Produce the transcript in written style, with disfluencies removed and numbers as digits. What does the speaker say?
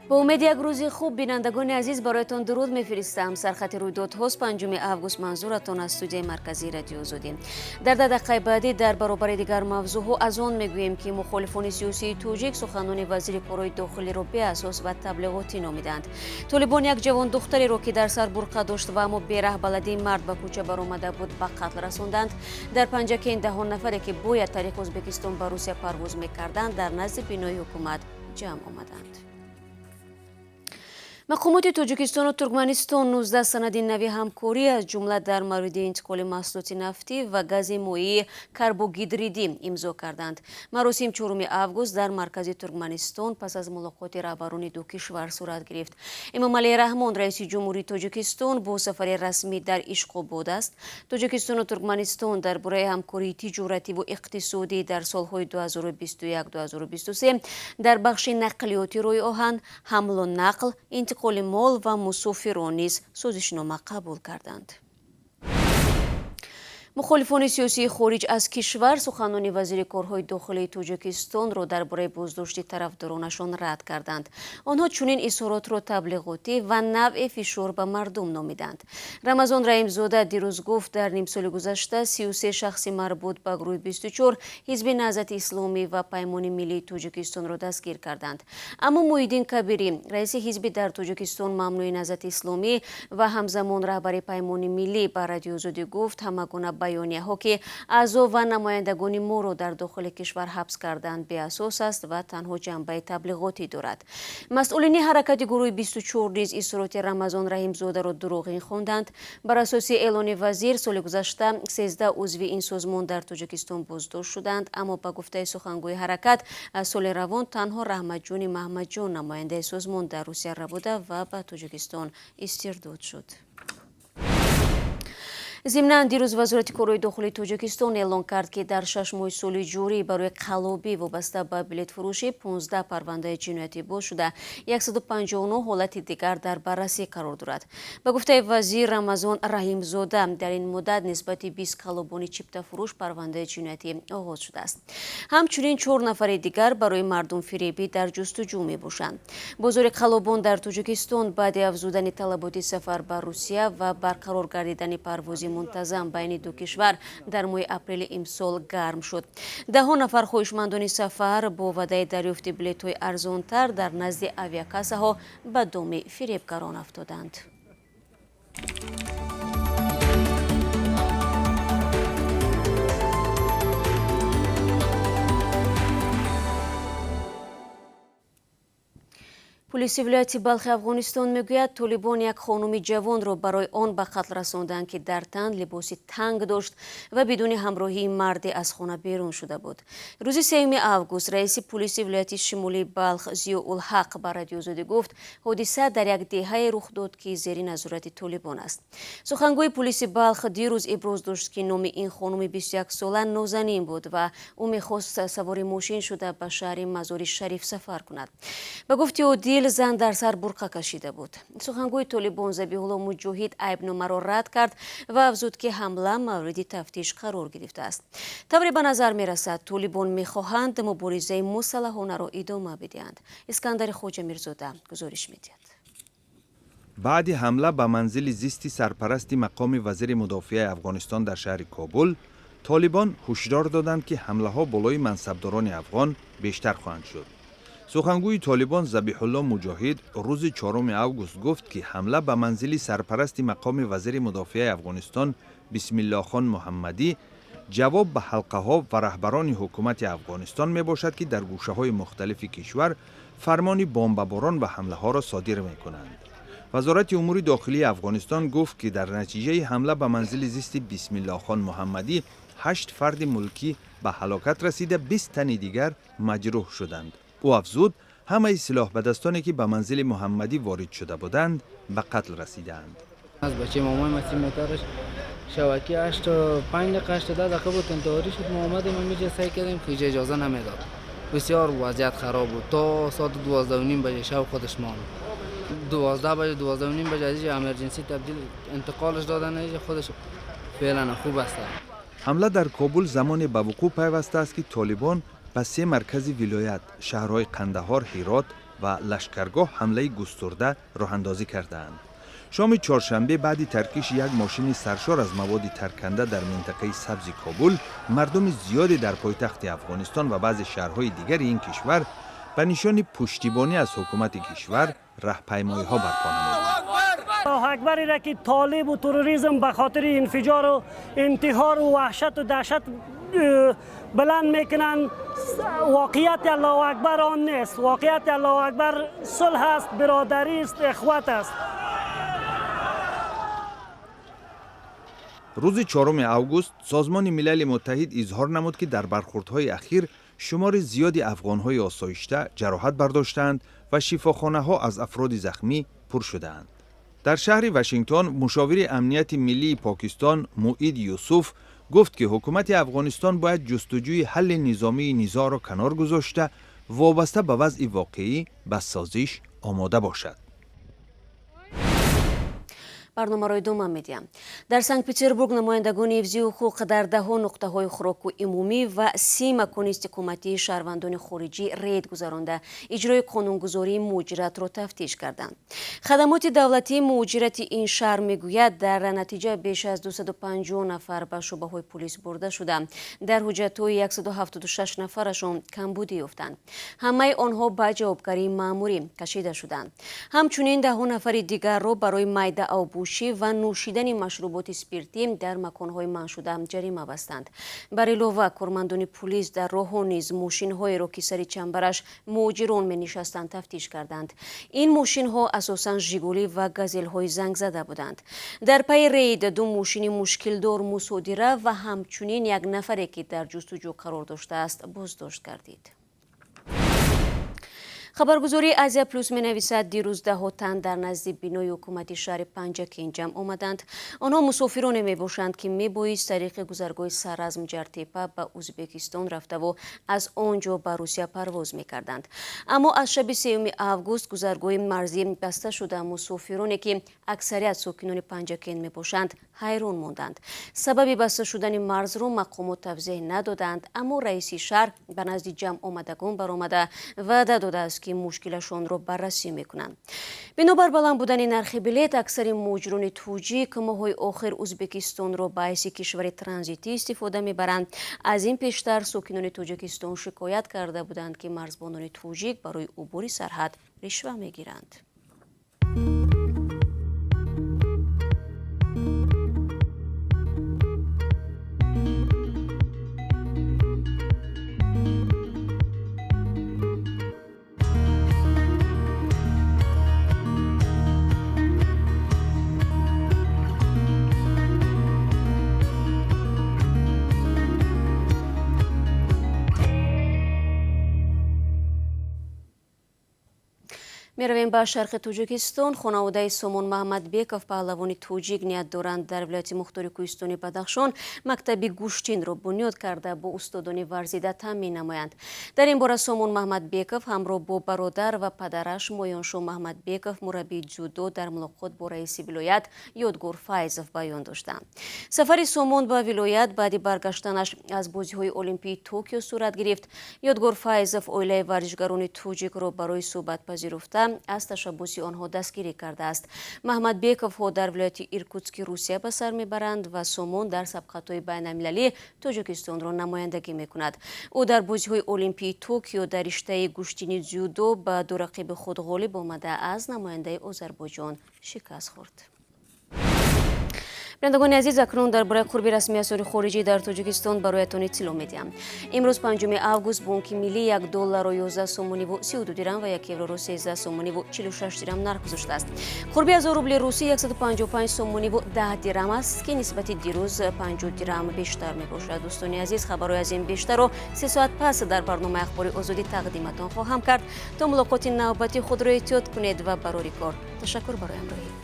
Бо умеди як рӯзи хуб, бинандагони азиз, бароятон дуруд мефиристам. Сархати рӯйдодҳост 5 август, манзуратон аз студияи марказии Радиои Озодӣ. Дар дақиқаи баъдӣ дар баробари дигар мавзӯъҳо аз он мегӯем, ки мухолифони сиёсии тоҷик суханони вазири корҳои дохилиро беасос ва таблиғотӣ номиданд. Толибон як ҷавон духтареро, ки дар сар бурқа дошт ва аммо бераҳбаладии мард ба кӯча баромада буд, ба қатл расонданд. Дар Панҷакент даҳон нафаре, ки бояд тариқи Ӯзбекистон ба Русия парвоз мекарданд, дар назди бинои ҳукумат ҷамъ омаданд. Мақомоти Тоҷикистону Туркманистон 19 санади нави ҳамкорӣ, аз ҷумла дар мавриди интиқоли маҳсулоти нафтӣ ва гази моеи карбогидридӣ имзо карданд. Маросим 4 август дар маркази Туркманистон пас аз мулоқоти раҳбарони ду кишвар сурат гирифт. Эмомалӣ Раҳмон, раиси ҷумҳурии Тоҷикистон, бо сафари расмӣ дар Ишқобод аст. Тоҷикистону Туркманистон дар бораи ҳамкории тиҷоративу иқтисодӣ дар солҳои 2021-2023 дар бахши нақлиёти рӯи оҳан, ҳамлу нақл, интиқоли мол ва мусофирон низ созишнома қабул карданд. Мухолифони сиёсии хориҷ аз кишвар суханони вазири корҳои дохилии Тоҷикистонро дар бораи боздошти тарафдоронашон рад карданд. Онҳо чунин изҳоротро таблиғотӣ ва навъи фишор ба мардум номиданд. Рамазон Раимзода дирӯз гуфт, дар нимсоли гузашта 33 шахси марбут ба гурӯҳи 24, Ҳизби Наҳзати Исломӣ ва Паймони Миллии Тоҷикистонро дастгир карданд. Аммо Муҳиддин Кабирӣ, раиси ҳизби дар Тоҷикистон мамнӯи Наҳзати Исломӣ ва ҳамзамон раҳбари Паймони Миллӣ, ба Радиои Озодӣ гуфт, ҳама гуна баёнияҳо, ки аъзо ва намояндагони моро дар дохили кишвар ҳабс карданд, беасос аст ва танҳо ҷанбаи таблиғотӣ дорад. Масъулини ҳаракати гурӯҳи 24 низ изҳороти Рамазон Раҳимзодаро дурӯғин хонданд. Бар асоси эълони вазир, соли гузашта 13 узви ин созмон дар Тоҷикистон боздошт шуданд, аммо ба гуфтаи сухангӯи ҳаракат, аз соли равон танҳо Раҳматҷони Маҳмадҷон, намояндаи созмон дар Русия, рабуда ва ба Тоҷикистон истирдод шуд. Зимнан, дирӯз Вазорати корҳои дохилии Тоҷикистон эълон кард, ки дар 6 моҳи соли ҷорӣ барои қаллобӣ вобаста ба билетфурӯшӣ 15 парвандаи ҷиноятӣ боз шуда, 159 ҳолати дигар дар баррасӣ қарор дорад. Ба гуфтаи вазир Рамазон Раҳимзода, дар ин муддат нисбати 20 қаллобони чиптафурӯш парвандаи ҷиноятӣ оғоз шудааст. Ҳамчунин 4 нафари дигар барои мардумфиребӣ дар ҷустуҷӯ мебошанд. Бозори қаллобон дар Тоҷикистон баъди афзудани талаботи сафар ба Русия ва барқарор гардидани парвози мунтазам байни ду кишвар дар моҳи апрели имсол гарм шуд. Даҳо нафар хоҳишмандони сафар бо ваъдаи дарёфти билетҳои арзонтар дар назди авиакассаҳо ба доми фиребгарон афтоданд. Пулиси вилояти Балхи Афғонистон мегӯяд, толибон як хонуми ҷавонро барои он ба қатл расонданд, ки дар тан либоси танг дошт ва бидуни ҳамроҳии марде аз хона берун шуда буд. Рӯзи 3 август раиси пулиси вилояти шимолии Балх Зиёулҳақ ба Радиои Озодӣ гуфт, ҳодиса дар як деҳае рух дод, ки зери назорати толибон аст. Сухангӯи пулиси Балх дирӯз иброз дошт, ки номи ин хонуми 21-сола Нозанин буд ва ӯ мехост савори мошин шуда ба шаҳри Мазори Шариф сафар кунад. Ба гуфти ӯ, дил зан дар сар бурқа кашида буд. Сухангӯи толибон Забиҳулло Муҷоҳид айбномаро рад кард ва афзуд, ки ҳамла мавриди тафтиш қарор гирифтааст. Тавре ба назар мерасад, толибон мехоҳанд муборизаи мусаллаҳонаро идома бидиҳанд. Искандари Хоҷамирзода гузориш медиҳад. Баъди ҳамла ба манзили зисти сарпарасти мақоми вазири мудофиаи Афғонистон дар шаҳри Кобул, толибон ҳушдор доданд, ки ҳамлаҳо болои мансабдорони афғон бештар хоҳанд шуд. Сухангӯи толибон Забиҳулло Муҷоҳид рӯзи 4 август гуфт, ки ҳамла ба манзили сарпарасти мақоми вазири мудофиаи Афғонистон Бисмиллохон Муҳаммадӣ ҷавоб ба ҳалқаҳо ва раҳбарони ҳукумати Афғонистон мебошад, ки дар гӯшаҳои мухталифи кишвар фармони бомбаборон ва ҳамлаҳоро содир мекунанд. Вазорати умури дохилии Афғонистон гуфт, ки дар натиҷаи ҳамла ба манзили зисти Бисмиллохон Муҳаммадӣ 8 фарди мулкӣ ба ҳалокат расида, 20 тани дигар маҷрӯҳ шуданд. Ӯ афзуд, ҳамаи силоҳбадастоне, ки ба манзили Муҳаммадӣ ворид шуда буданд, ба қатл расидаанд. Аз бачаи мамои ма 30 метраш шаваки 8:05 дақиқа, 8:10 дақиқа буд, интиҳорӣ шуд. Мо омадем, ҳамиҷа сай кардем, ки иҷа иҷоза намедод. Бисёр вазъият хароб буд. То соати 12:30 баҷа шав худаш монд. 12 баҷа, 12:30 баҷа аз иҷа emergency табдил интиқолаш додан, иҷа худаш феълан хуб аст. Ҳамла дар Кобул замоне ба вуқӯъ пайвастааст, ки толибон ба се маркази вилоят, шаҳрҳои Қандаҳор, Ҳирот ва Лашкаргоҳ ҳамлаи густурда роҳандозӣ кардаанд. Шоми чоршанбе баъди таркиши як мошини саршор аз маводи тарканда дар минтақаи сабзи Кобул, мардуми зиёде дар пойтахти Афғонистон ва баъзе шаҳрҳои дигари ин кишвар ба нишони пуштибонӣ аз ҳукумати кишвар раҳпаймоиҳо барпо намуданд. الله اکبر را که طالب و تروریسم به خاطر انفجار و انتحار و وحشت و دهشت بلند میکنن، واقعیت الله اکبر آن نیست. واقعیت الله اکبر صلح است، برادری است، اخوت است. Рӯзи 4 август Созмони Милали Муттаҳид изҳор намуд, ки дар бархурдҳои ахир шумори зиёди афғонҳои осоишта ҷароҳат бардоштаанд ва шифохонаҳо аз афроди захмӣ пур шудаанд. Дар шаҳри Вашингтон мушовири амнияти миллии Покистон Муид Юсуф гуфт, ки ҳукумати Афғонистон бояд ҷустуҷӯи ҳалли низомии низоъро канор гузошта, вобаста ба вазъи воқеӣ ба созиш омода бошад. Барномаро идома медиҳам. Дар Санкт Петербург намояндагони ҳифзи ҳуқуқ дар даҳо нуқтаҳои хӯроку умумӣ ва 30 макони истиқоматии шаҳрвандони хориҷӣ рейд гузаронда, иҷрои қонунгузории муҳоҷиратро тафтиш карданд. Хадамоти давлатии муҳоҷирати ин шаҳр мегӯяд, дар натиҷа беш аз 250 нафар ба шӯъбаҳои пулис бурда шуда, дар ҳуҷҷатҳои 176 нафарашон камбудӣ ёфтанд. Ҳамаи онҳо ба ҷавобгарии маъмурӣ кашида шуданд. Ҳамчунин даҳо нафари дигарро барои майда обпӯшӣ ва нӯшидани машруботи спиртӣ дар маконҳои манъшуда ҷарима бастанд. Бар илова, кормандони пулис дар роҳҳо низ мошинҳоеро, ки сари чамбараш муҳоҷирон менишастанд, тафтиш карданд. Ин мошинҳо асосан Жигулӣ ва газелҳои зангзада буданд. Дар пайи рейд ду мошини мушкилдор мусодира ва ҳамчунин як нафаре, ки дар ҷустуҷӯ қарор доштааст, боздошт гардид. Хабаргузории Азия Плюс менависад, дирӯз даҳо тан дар назди бинои ҳукумати шаҳри Панҷакент ҷамъ омаданд. Онҳо мусофироне мебошанд, ки мебоист тариқи гузаргоҳи Саразм Ҷартепа ба Ӯзбекистон рафтаву аз он ҷо ба Русия парвоз мекарданд. Аммо аз шаби 3 август гузаргоҳи марзӣ баста шуда, мусофироне, ки аксарият сокинони Панҷакент мебошанд, ҳайрон монданд. Сабаби баста шудани марзро мақомот тавзеҳ надоданд, аммо раиси шаҳр ба назди ҷамъ омадагон баромада ваъда додааст, ки мушкилашонро баррасӣ мекунанд. Бинобар баланд будани нархи билет, аксари муҳоҷирони тоҷик моҳҳои охир Ӯзбекистонро ба ҳайси кишвари транзитӣ истифода мебаранд. Аз ин пештар сокинони Тоҷикистон шикоят карда буданд, ки марзбонони тоҷик барои убури сарҳад ришва мегиранд. Меравем ба шарқи Тоҷикистон. Хонаводаи Сомон Маҳмадбеков, паҳлавони тоҷик, ният доранд дар вилояти мухтори кӯҳистони Бадахшон мактаби гӯштинро бунёд карда, бо устодони варзида таъмин намоянд. Дар ин бора Сомон Маҳмадбеков ҳамроҳ бо бародар ва падараш Моёншо Маҳмадбеков, мураббии ҷудо, дар мулоқот бо раиси вилоят Ёдгор Файзов баён доштанд. Сафари Сомон ба вилоят баъди баргаштанаш аз бозиҳои Олимпии Токио сурат гирифт. Ёдгор Файзов оилаи варзишгарони тоҷикро барои суҳбат пазируфта, аз ташаббуси онҳо дастгирӣ кардааст. Маҳмадбековҳо дар вилояти Иркутски Русия ба сар мебаранд ва Сомон дар сабқатҳои байналмилалӣ Тоҷикистонро намояндагӣ мекунад. Ӯ дар бозиҳои Олимпии Токио дар риштаи гӯштини дзюдо ба ду рақиби худ ғолиб омада, аз намояндаи Озарбойҷон шикаст хӯрд. Бинандагони азиз, акнун дар бораи қурби расмии асъори хориҷӣ дар Тоҷикистон бароятон иттилоъ медиҳам. Имрӯз 5 август Бонки Миллӣ 1 долларро 11 сомониву 32 дирам ва 1 евроро 13 сомониву 46 дирам нарх гузоштааст. Қурби 1000 рубли русӣ 155 сомониву 10 дирам аст, ки нисбати дирӯз 50 дирам бештар мебошад. Дӯстони азиз, хабарҳои аз ин бештарро 3 соат пас дар барномаи Ахбори Озодӣ тақдиматон хоҳам кард. То мулоқоти навбатӣ худро эҳтиёт кунед ва барори кор. Ташаккур барои ҳамроҳӣ.